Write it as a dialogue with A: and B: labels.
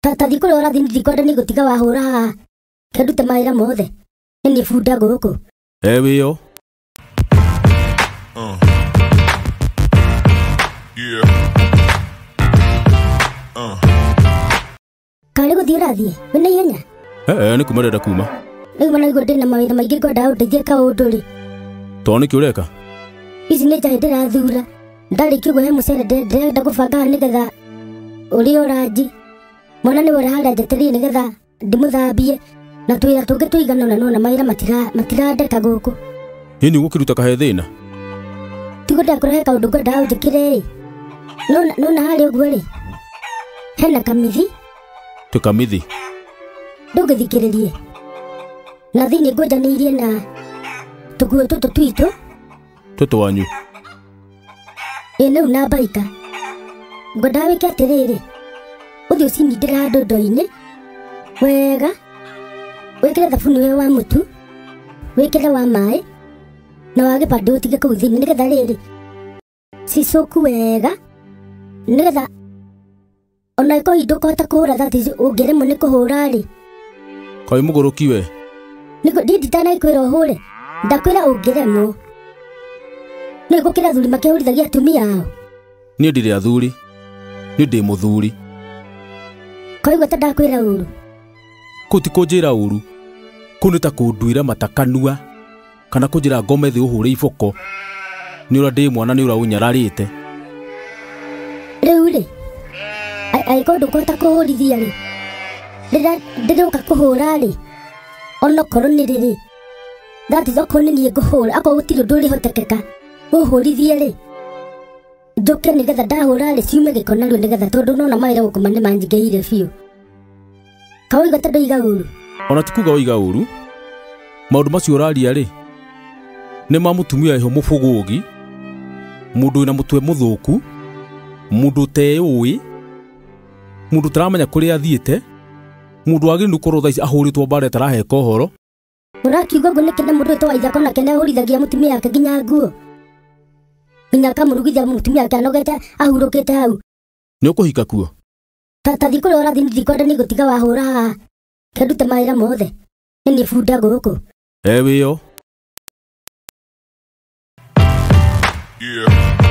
A: Ta thiĩ kũrĩa ũrathiĩ ndikwenda nĩ gũtiga wahũra haha. Kendute mawĩra mothe. Nĩ bunda gũkũ.
B: Wĩyo.
A: Karĩ gũthiĩ ũrathiĩ? Wĩna ihenya?
B: Nĩ kuma ndĩrenda kuma.
A: Rĩu mana nĩguo ndĩna mawĩra maingĩ ngwendaga ũndeithie kaũndũ rĩ.
B: To nĩkĩ ũreka?
A: Ici nĩ njahĩ ndĩrathura. Ndarĩkia ũguo he mũcere ndĩrenda gũbanga haha nĩgetha ũrĩe ũranji. Mwana nĩwe ũrĩ harĩa njetereire nĩgetha ndĩmũthambie. Na twĩra tũngĩ tũigana ũna nona mawĩra matirandeka gũkũ.
B: Ĩni ũgũkĩruta kahe thĩna?
A: Tiguo ndakũrehe kaũndũ ngwendaga ũnjĩkĩre ĩ. Nona harĩa ũguo rĩ, hena kamithi.
B: Twĩ kamithi.
A: Ndũngĩthikĩrĩrie. Na thĩinĩ ngũnjanĩirie na tũguo tũtũ twitũ.
B: Tũtũ wanyu.
A: Ĩ rĩu na mbaika. Ngwendaga wĩke atĩrĩrĩ, ũthiĩ ũcinindĩre handũ ndoo-inĩ wega, wĩkĩre thabuni ũyũ wa mũtu, wĩkĩre wa maĩ na wa gĩbandĩ ũtige kũu thĩinĩ nĩgetha rĩrĩ cicũku wega, nĩgetha ona ĩkorwo ndũkũhota kũhũra thati ũngĩremwo nĩ kũhũra rĩ.
B: Kaĩ mũgũrũki we?
A: Nĩguo niĩ nditanagĩkwĩra ũhũre, ndakwĩra ũngĩremwo. Nĩ gũkĩra athuri makĩhũrithagia atumia ao.
B: Niĩ ndirĩ athuri, niĩ ndĩ mũthuri.
A: Koigua ta ndakwĩra ũru.
B: Kũu ti kũnjĩra ũru, kũu nĩ ta kũnduĩra mata kanua kana kũnjĩra ngome thĩ ũhũre iboko. Nĩ ũrĩa ndĩ mwana nĩ ũrĩa ũnyararĩte.
A: Rĩu rĩ, angĩkorwo ndũkũhota kũhũrithia rĩ, rĩrĩa ndĩroka kũhũra rĩ, onokorwo nĩ rĩrĩ, that is okorwo nĩ niĩ ngũhũra, akorwo gũtirĩ ũndũ ũrĩhotekeka ũhũrithie rĩ, njũke nĩgetha ndahũra rĩ ciume gĩko narua nĩgetha tondũ nona mawĩra gũkũ nĩ manjingĩhĩire biũ. Kaũiga ta ndoiga ũru?
B: Ona ti kuga woiga ũru. Maũndũ macio ũraria rĩ, nĩ ma mũtumia wĩho mũbũgũgi, mũndũ wĩna mũtwe mũthũku, mũndũ ũteyũĩ, mũndũ ũtaramenya kũrĩa athiĩte, mũndũ wagĩrĩirwo nĩ gũkorwo thaa ici ahũrĩtwo mbara ĩtaraheka ũhoro.
A: Ũrakiuga ũguo nĩkĩ na mũndũ ũyũ wa ithaka onake nĩahũrithagia mũtumia wake nginya nguo? Nginya akamũrugithia mũtumia wake anogete ahurũkĩte hau.
B: Nĩ ũkũhika kuo?
A: Ta thiĩ kũrĩa ũrathiĩ ndikwenda nĩ gũtiga wahũra haha. Kendute mawĩra mothe. Nĩ bunda gũkũ.
B: Wĩyo.
C: Yeah.